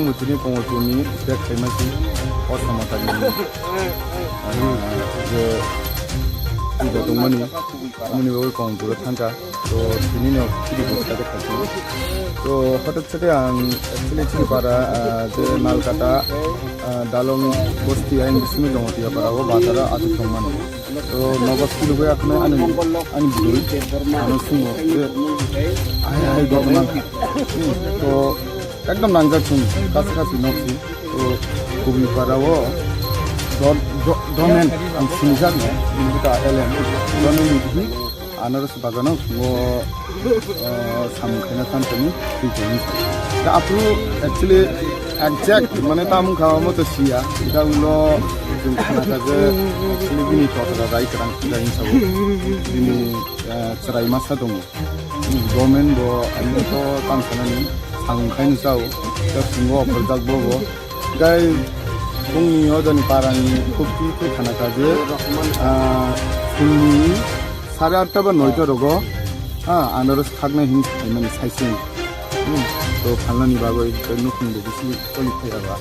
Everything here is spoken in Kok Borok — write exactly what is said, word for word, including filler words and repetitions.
Mutini Kongolpurni bek khaima si o Samatarini, ah, je puja tongmani, amoni bagwi Kongolpuro thangkha. To tini no kiri bo sade khachi. To hotok sade ang actually chini para, ah, je Nalkata, ah, Dalong bosti ang bising tongo tiya para o bazar o achu tongmani. To nogo sulu bai akhne ani, ani bwrwi ano sungo je ai ai gotma. To ekdom nangjak sung kasi kasi nok si. To kubni para o do, do, domen ang sinijak no, ini ka L M domen ni bisi anaros bagano sungo, eh, samung khaina tang tani twi tani. Da apru actually exact mane tamung kha mo to siya. Da ulo jung khana ka je actually bini to to rai krang rai sabo. Bini, eh, chwrai masa tongo. Hmm, domen bo ani to tang sanani samung khaina chao. Da sungo okorjak bo bo. Gai bungni ojani parani khukti khe khana ka je, ah, phungni sare atta ba noita rogo, ah, anaros khaknai hin khaimani saising. Hmm, to phalnani bagwi tei nukhung bo bisi choli phai aba.